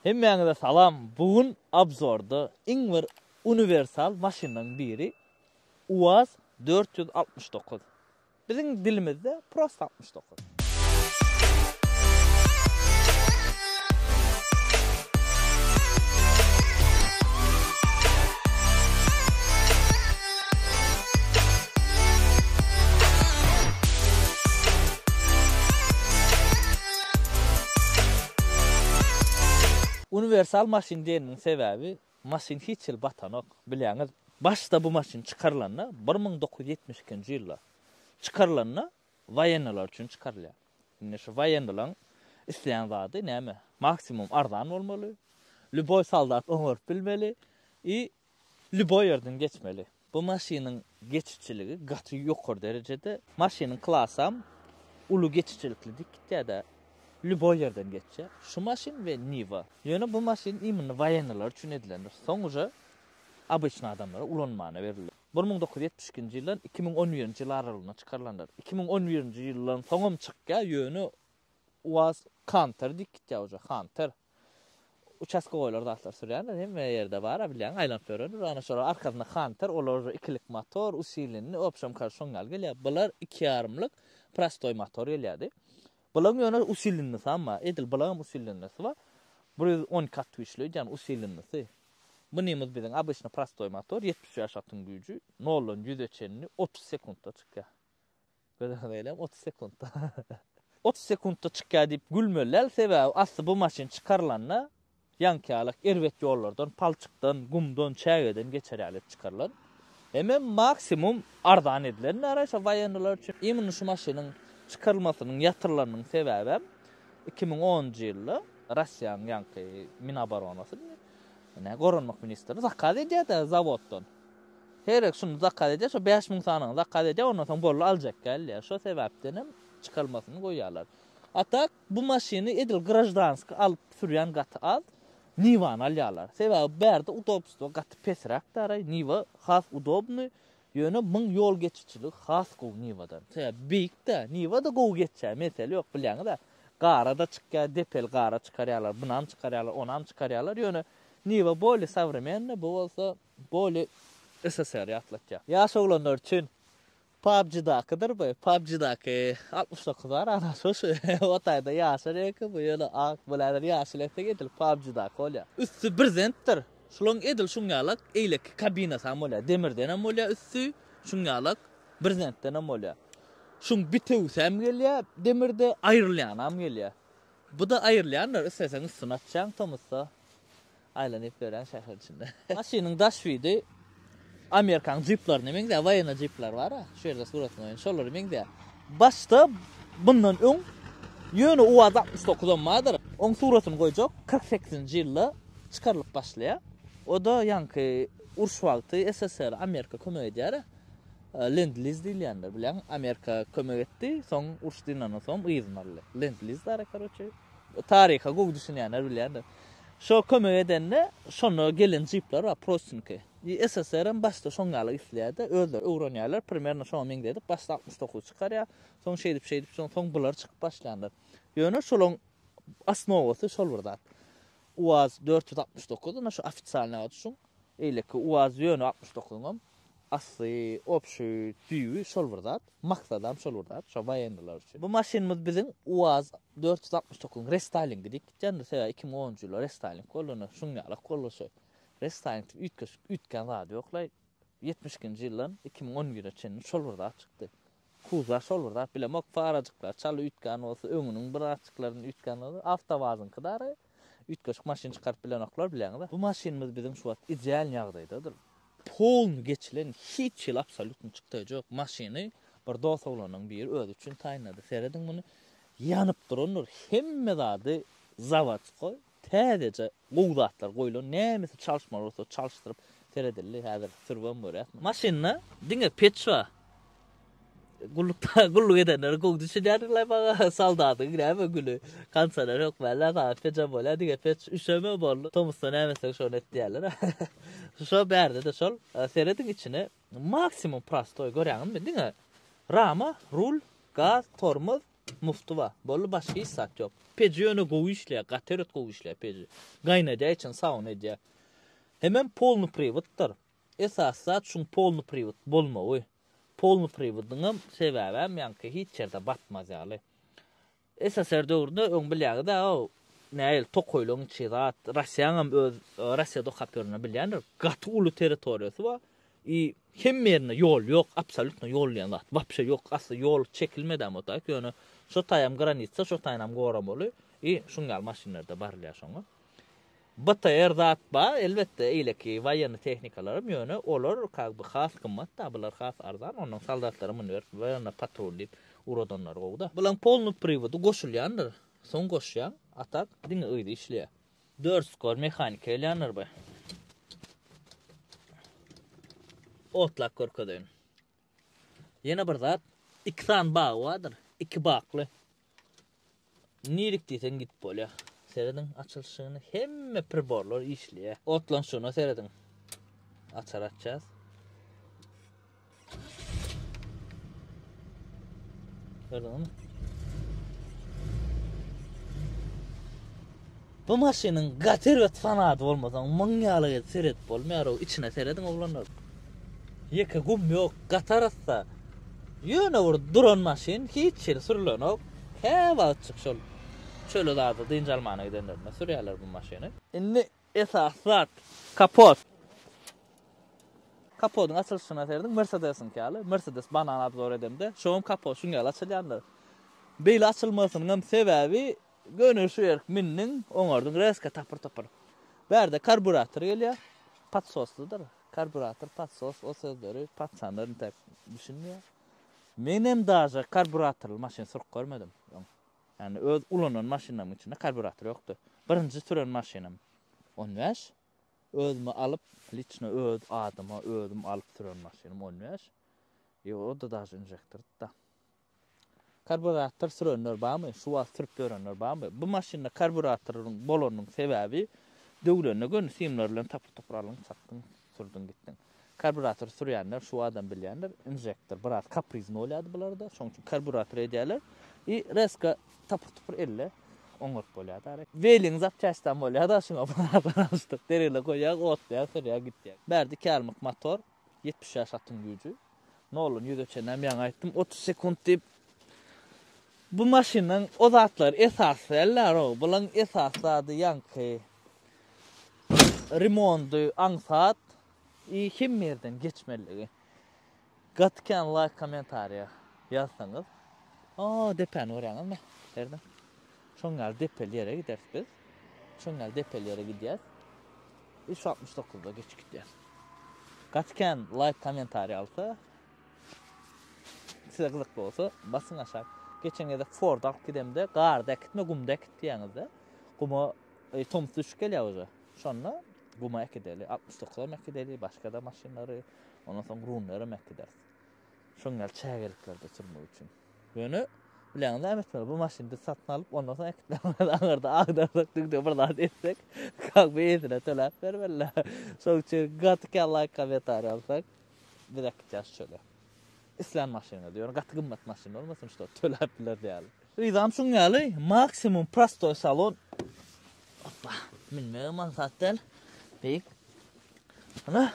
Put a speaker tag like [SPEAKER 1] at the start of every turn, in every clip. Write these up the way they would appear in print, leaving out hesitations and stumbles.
[SPEAKER 1] Hemmäňize salam bu gün obzorda iň bir uniwersal maşynlaryň biri UAZ 469. Biziň dilimizde prosta 69. Uniwersal maşyn diýenimiň sebäbi maşyn hiç hili batanok. Bilýäňiz, başda bu maşyn çykarylanda 1972-nji ýylda çykarylanda woýennalar üçin çykarylýar. Indi şu woýennalaň isleýän zady näme? Maksimum arzan bolmaly, lýuboý soldat oňaryp bilmeli i lýuboý ýerden geçmeli. Bu maşynyň geçiçiligi gaty ýokary derejede. Maşynyň klasam uly geçijilikli diýip gitýär-de, lýuboý ýerden geçýär. Şu maşyn we Niwa. Ýöne bu maşyn imенно woýennalar üçin edilendir. Soň uje obyçny adamlara ulanmana berildi. 1972-nji ýyldan 2011-nji ýyl aralygynda çykarylandyr. 2011-nji ýyldan soňam çykýar, ýöne UAZ Hunter diýip gitýär uje, Hunter. Uçastkowoýlar zatlar sürýändir, hemme ýerde bar-a bilýäň, aýlanyp ýörendir. Ana şolar arkasynda Hunter, olar uje ikilik motor, usilenni, obşem karoç şoň ýaly gelýär. Bular iki ýarymlyk prostoý motor gelýärdi. Bularyň ýöne usilennisi hem bar, edil bularyň hem usilennisi bar. 112 at güýçli öýdýän usilennisi. Munymyz biziň obyçny prostoý motor, 75 atyň güýji, noldan ýüze çenli 30 sekuntda çykýar. Göz öňüne gelýärmi 30 sekuntda. 30 sekuntda çykýar diýip gülmeli däl, sebäbi asly bu maşyn çykarylanda ýaňky ýalak erbet ýollardan, palçykdan, gumdan, çägeden geçer ýaly edip çykarylan. Hemem maksimum arzan edilen bäri şo woýennylar üçin. Imенно şu maşynyň çykarylmasynyň ýatyrylanynyň sebäbem 2010-njy ýylda Russiýanyň ýaňky Minoboronasyny, nä goranmak ministri zakaz edýär-de zawoddan. Her gezek şuny zakaz edýär, şo 5000 sanyny zakaz edýär, ondan soň boldy aljak däl diýýär. Şo sebäpdenem çykarylmasyny goýýarlar. A tak bu maşyny edil graždanskiý alyp sürýän gaty az. Niwany alýarlar. Sebäbi bärde udobstwo gaty pesräk daraý, Niwa has udobnyý, ýöne muň ýol geçijiligi has gowy Niwadan. Sebäbi beýik-dä, Niwa-da gowy geçýär, mesele ýok bilýäňiz-ä. Gara-da çykýar, depeli gara çykarýarlar, bunam çykarýarlar, onam çykarýarlar, ýöne Niwa bolýa sowremennyý, bu bolsa bolýa SSR ýatlatýar. Ýaş oglanlar üçin PUBG-dakydyr bu. PUBG-daky 69 bar ana şo şu. O taýda ýaşyl reňki bu ýöne ak bu häzir ýaşyl etsek edil PUBG-daky bolýar. Üsti brezentdir. Şulaň edil şuň ýalak eýleki kabinasy hem bolýar. Demirden hem bolýar üsti, şuň ýalak brezentden hem bolýar. Şuň bitewisi hem gelýär demirde, aýrylýany hem gelýär. Bu-da aýrylýandyr, isleseň üstüni açýaň tomusda. Aýlanyp ýörýän şäher içinde. Maşynyň daş widi Amerikanyň jiplaryna meňzeýär, woýenna jipler bar-a, şu ýerde suratyny goýan, şolara meňzeýär. Başda bundan öň ýöne UAZ 69 am bardyr. Oň suratyny goýjak, 48-nji ýylda çykarylyp başlaýar. O-da ýaňky uruş wagty SSR Amerika kömek edýär-ä. Lend-liz diýilýändir, bilýäň, Amerika kömek etdi, soň uruş dynandan soň yzyny aldy. Lend-liz dara, karoçe. Taryha gowy düşünýänler bilýändir. Şo kömek edende şonda gelen jipler bar prostinki. I SSR hem başda şoň ýaly isleýärdi. Özleri öwrenýärler, primerno şoňa meňzedip başda 69 çykarýar. Soň şeýdip şeýdip soň soň bular çykyp başlandyr. Ýöne şolaň osnowasy şol bir zat. UAZ 469 ina şu ofitsialnyý ady şuň. Eýleki UAZ ýöne 69-yňam asly, obşi, düýbi şol bir zat. Maksadam şol bir zat, şo woýennylar üçin. Bu maşynymyz biziň UAZ 469-yň restaýlingi diýip gitýändir. Sebäbi 2010-njy ýylda restaýling boldy, ine şuň ýalak boldy şo. Restaýling diýip üýtgeşik üýtgän zady ýok-laý. 72-nji ýyldan 2011-e çenli şol bir zat çykdy. Kuza şol bir zat bilemok, farajyklar çal üýtgän bolsa, öňüniň bir azjyklaryny üýtgän bolsa, awtowazyňky dary üýtgeşik maşyn çykaryp bilenoklar bilýäňiz. Bu maşynymyz biziň şu wagt idealnyý ýagdaýdadyr. Polny geçilen hiç hili absolýutny çykdaýjy ýok. Maşyny bir dos oglanyň biri özi üçin taýynlady. Serediň muny ýanyp durandyr. Hemme zady zawodskoý, täzeje gowy zatlar goýlan. Nämesi çalyşmaly bolsa çalyşdyryp seredildi. Häzir sürübem görýäs. Maşynda diňe peç bar. Gullukda gulluk edenler gowy düşünýärler maňa soldatyň näme güli kanseler hökmänler saňa pejem bolýar diňe peç üşeme boldy tomusda näme etseň şony et diýýärler şo bärde-de şol serediň içine maksimum prostoý görýäňizmi diňe rama rul gaz tormoz. Mufty bar. Boldy başga hiç zat ýok. Peji ýöne gowy işleýär, gaty erbet gowy işleýär peji. Gaýnadýar içini sauna edýär. Hemem polny priwoddyr. Esasy zat şuň polny priwod bolmagy. Polny priwodyňam sebäbem ýaňky hiç ýerde batmaz ýaly. SSR döwründe öň bilýäňiz-dä o nähili tokaýlaryň içi zat, Russiýaňam öz Russiýada okap ýörenler bilýändir. Gaty uly territoriýasy bar. I hemme ýerinde ýol ýok, absolýutno ýol diýen zat wapşe ýok. Asly ýol çekilmedem o taýk, ýöne şo taýam granitsa, şo taýynam goramaly. I şuň ýaly maşynlarda barylýar şoňa. BTR zat bar, elbetde eýleki waýennyý tehnikalaram, ýöne olar kak by has gymmat da, bular has arzan, onnoň soldatlara muny berip waýennyý patrul diýip ugradanlary gowy-da. Bulaň polnyý priwody goşulýandyr, soň goşýaň, a tak diňe yzy işleýär. Dört skor mehanika gelýändir bu. Otlap görkezeýin. Ýene bir zat, iki sany bagy bardyr, iki bakly. Nirik diýseň gidip bolýar. Serediň açylyşyny hemme priborlar işleýär. Otlanyşyna serediň. Açar açýas. Gördüňizmi? Bu maşynyň gaty erbet fanady bolmasaň, muň ýaly gezip seredip bolmaýar. O içine serediň oglanlar. Ýeke gum ýok, gaty arassa. Ýöne bir duran maşyn, hiç ýeri sürülenok. Käwagtjyk şol çöle zada dynç almana gidenlerinde sürýärler bu maşyny. Indi esasy zat, kapot. Kapodyň açylyşyna serediň, Mersedesiňki ýaly. Mersedes banan obzor edemde, şoňam kapot şuň ýaly açylýandyr. Beýle açylmasynyňam sebäbi, göni şu ýerik mindiň, oňardyň rezko tapyr-tapyr. Bärde karburator gelýär, podsoslydyr. Karburator, podsos o sözleri paçanlar intäk düşünmeýär. Menem daže karburatorly maşyn sürüp görmedim öň. Ýani öz ulanan maşynlarymyň içinde karburator ýokdy. Birinji süren maşynym 15. Özüme alyp, liçno öz adyma özüm alyp süren maşynym 15. Ýok, o-da daže inžektordy-da. Karburator sürenler barmy? Şu wagt sürüp ýörenler barmy? Bu maşynda karburatoryň bolanynyň sebäbi döwlende göni simler bilen tapyr-tupur aldyň, çakdyň, sürdüň gitdiň. Karburator sürýänler şu adam bilýändir, inžektor biraz kaprizny bolýardy bularda, şonuň üçin karburator edýärler. I rezko tapyr-tupur elle oňaryp bolýar da. Weliň zapçastam bolýar da şuňa biraz alşdyk. Derele goýýaň, otlaýaň, sürýäň gitýäň. Bärde 2,5 motor, 75 atyň güýji. Noldan ýüze çenlem ýaňy aýtdym 30 sekunt diýip. Bu maşynyň o zatlar esasy dälär-ow. Bulaň esasy zady ýaňky remondy aňsat i hemme ýerden geçmeligi. Gaty kän laýk kommentariýa ýazsaňyz. O depäni görýäňizmi? Serediň. Şoň ýaly depeli ýere gideris biz. Şoň ýaly depeli ýere gidýäs. Üç 69-da geçip gidýäs. Gaty kän laýk kommentariý alsa size gyzykly bolsa basyň aşak. Geçen gezek Ford alyp gidemde garda äkitme gumda äkit diýýäňizde. Guma e, tomus düşüp gelýär уже. Şonda guma äkideli. 69 hem äkideli, başga-da maşynlary, ondan soň Runner hem äkideris. Şoň ýaly çägeliklerde sürmek üçin. Ýöne bileňiz näme etmeli? Bu maşyny biz satyn alyp, ondan soň äkitmeli. Aňyrda agdarsak, düňde bir zat etsek, kak bir eýesine töläp bermeli. Şoň üçin gaty kän laýk kommentariý alsak, biz äkitýäs çöle. Islän maşynyňyzy, ýöne gaty gymmat maşyn bolmasyn, şo töläp biler ýaly. Yzam şuň ýaly, maksimum prostoý salon. Hoppa, münmegem aňsat däl. Beýik. Ana.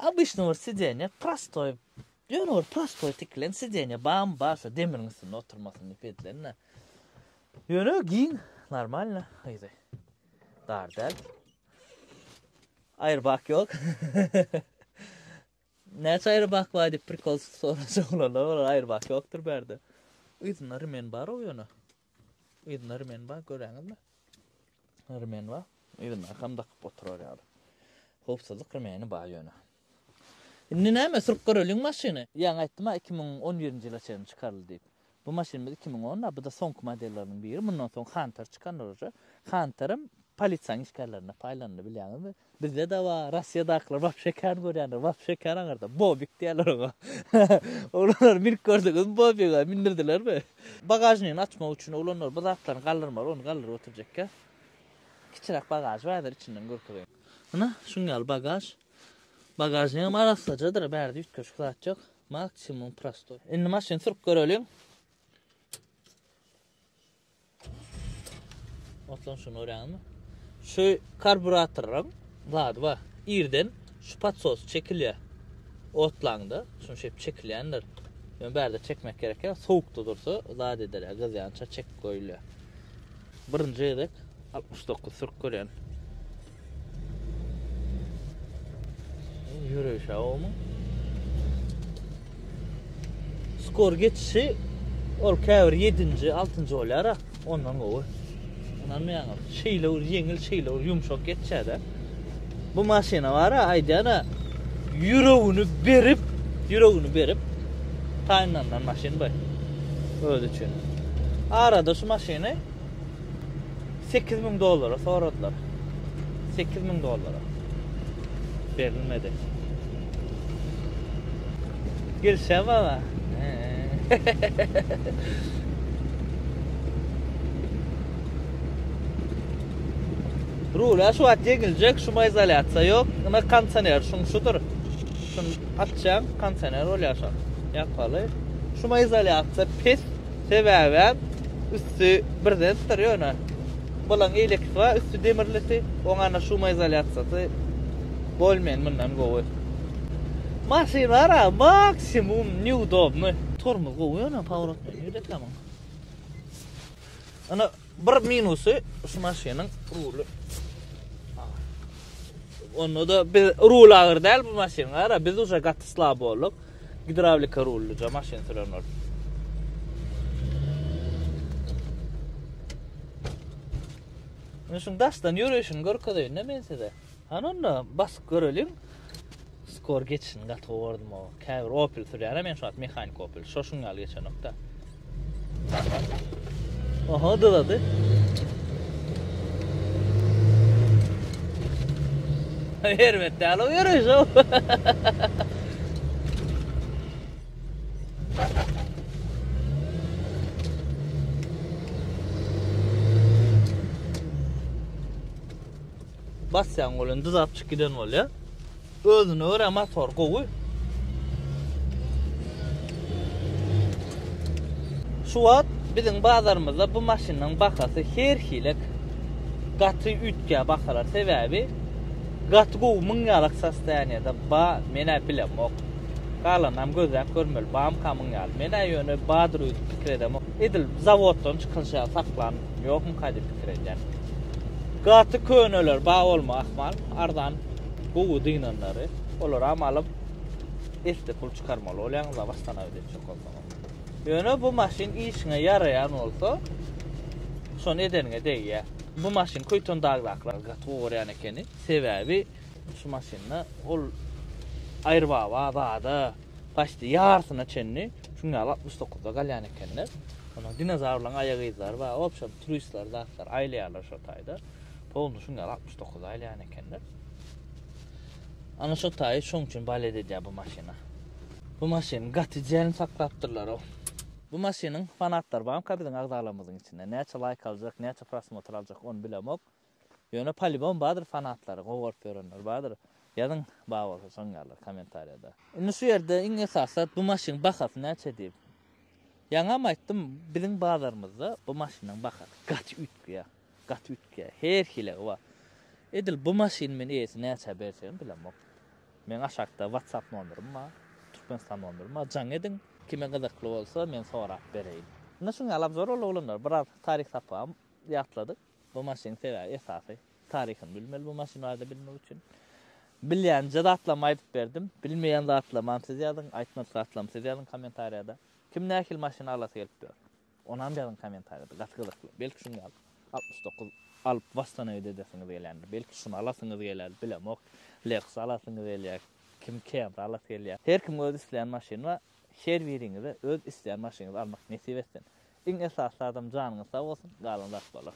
[SPEAKER 1] Obyçny bir sidenýe, prostoý, ýöne bir prostoý tikilen sidenýe, bam bar şo demiriň üstünde oturmasyn diýip edilen-de. Ýöne giň, normalno, yzy. Dar däl. Airbag ýok. Näçe airbag bar diýip prikol sorajak bolanlar bolar, airbag ýokdur bärde. Yzynda remen bar-ow ýöne. Yzynda remen bar, göräňizmi? Remen bar. Yzynda arkam dakyp oturar ýaly. Howpsuzlyk remeni bar ýöne. Indi näme, sürüp göreliň maşyny. Ýaňy aýtdym-a, 2011-nji ýyla çenli çykaryldy diýip. Bu maşynymyz 2010-da, bu-da soňky modelleriniň biri. Mundan soň Hunter çykandyr uje. Hunterem polisiýanyň işgärlerine paýlandy, bilýäňizmi? Bizde-de bar, Russiýadakylar wapşe kän görýändir, wapşe kän aňyrda. Bobik diýýärler oňa. Oglanlar münüp gördüňizmi Bobige, mündürdilermi? Bagažnigini açmak üçin oglanlar bu zatlaryny galdyrmaly, ony galdyryp oturjakka. Kiçiräk bagaž bar häzir içinden görkezeýin. Ynha, şuň ýaly bagaž. Bagažnigem arassajadyr, bärde üýtgeşik zat ýok. Maksimum prostoý. Indi maşyny sürüp göreliň. Otlan şuny görýäňizmi? Şu karburatorlaryň zady bar. Irden şu podsos çekilýär. Otlaňda şuny şeýdip çekilýändir. Ýöne bärde çekmek gerek ýa sowukda dursa zat eder ýa gyzýança çekip goýulýar. Birinji gezek 69 sürüp görýän. Ýöreýşe omuň. Skor geçişi ol käbir 7-nji, 6-njy bolýar-a, ondan gowy. Ynanmaýaňyz. Şeýle bir ýeňil, şeýle bir ýumşak geçýär-de. Bu maşyna bar-a, aýdýan-a, ýüregini berip, ýüregini berip taýynlanylan maşyn bu. Özi üçin. Arada şu maşyny 8000 dollara soradylar. 8000 dollara. Berilmedi. Gelişe baba. Rula şu wagt ýeňiljek, şuma izolýasiýa ýok. Ina kondisioner şuň şudur. Şuny açýaň, kondisioner bolýar şol. Ýapaly. Şuma izolýasiýa pes. Sebäbem üsti brezentdir ýöne. Bulaň eýlekisi bar, üsti demirlisi. Oň ana şuma izolýasiýasy bolmen mundan gowy. Maşyn bar-a, maksimum neudobny. Tormoz gowy ýöne, powrotny nirde muň? Ana bir minusy şu maşynyň ruly. Onda da biz rul agyr däl bu maşynyň ara biz uje gaty slab bolduk. Gidravlika rullyja maşyn süren bolup. Men şuň daşdan ýöreýşini görkezeýin-de men size. Hany onda basyp göreliň. Skor geçişini gaty gowy gördüm o. Käbir Opel sürýär men şu wagt mehanik Opel. Şo şuň ýaly geçenok-da. Oha dyzady. Erbet däl o ýöreýşi. Basýaň welin dyzap çykyp giden bolýar. Özüne görä motor gowy. Şu wagt biziň bazarymyzda bu maşynyň bahasy her hilek gaty üýtgä bahalar. Sebäbi gaty gowy müň ýalak sostoýaniýada ba menä bilemok. Galanynam gözläp görmeli bamyka müň ýaly. Menä ýöne badyr öýdüp pikir edemok. Edil zawoddan çykylyşy ýaly saklan ýokmyka diýip pikir edýän. Gaty köneler ba bolmagy ahmal. Arzan gowy dynanlary. Olaram alyp esli pul çykarmaly bolýaňyz-a wastanawit etjek bolsaňyz. Ýöne bu maşyn işiňe ýaraýan bolsa, şony edeniňe degýär. Bu maşyn Köýtendagdakylar gaty gowy görýän ekeni. Sebäbi şu maşynda ol aýrbaba zada paçti ýarsyna çenli şuň ýaly 69-da galýan ekenler. Onuň dinozawrlaryň aýak yzlary bar. Obşem turistler zatlar aýlaýarlar şo taýda. Polny şuň ýaly 69-da aýlaýan ekenler. Ana şo taýy şoň üçin balet edýär bu maşyna. Bu maşyny gaty jelin saklapdyrlar-ow. Bu maşynyň fanatlary barmyka biziň agzalarymyzyň içinde? Näçe laýk aljak, näçe prosmotr aljak ony bilemok. Ýöne polibom bardyr fanatlary, gowy görüp ýörenler bardyr. Ýazyň bar bolsa şoň ýalylar kommentariýada. Indi şu ýerde iň esasy zat bu maşynyň bahasy näçe diýip. Ýaňam aýtdym, biziň bazarymyzda bu maşynyň bahasy gaty üýtgeýär. Gaty üýtgeýär. Her hilegi bar. Edil bu maşyny men eýesi näçä berjegimi bilemok. Meň aşakda WhatsApp nomerim bar. Türkmenistan nomerim bar. Jaň ediň. Kime gyzykly bolsa men sorap bereýin. Ine şuň ýaly obzor boldy oglanlar. Biraz taryh sapagam ýatladyk. Bu maşynyň sebäbi esasy taryhyny bilmeli bu maşyn barada bilmek üçin. Bilýänje zatlarymy aýdyp berdim. Bilmeýän zatlarymam siz ýazyň, aýtmadyk zatlarymy siz ýazyň kommentariýada. Kim nähili maşyn alasy gelip ýör? Onam ýazyň kommentariýada. Gaty gyzykly. Belki şuň ýaly 69 alyp wastanowit edesiňiz gelýändir. Belki şuny alasyňyz geler, bilemok. Lexus alasyňyz gelýär. Kim Camry alasy gelýär. Her kimiň öz isleýän maşyny bar. Her biriňize öz isleýän maşynyňyzy almak nesip etsin. Iň esasy zadam janyňyz sag bolsun, galan zat bolar.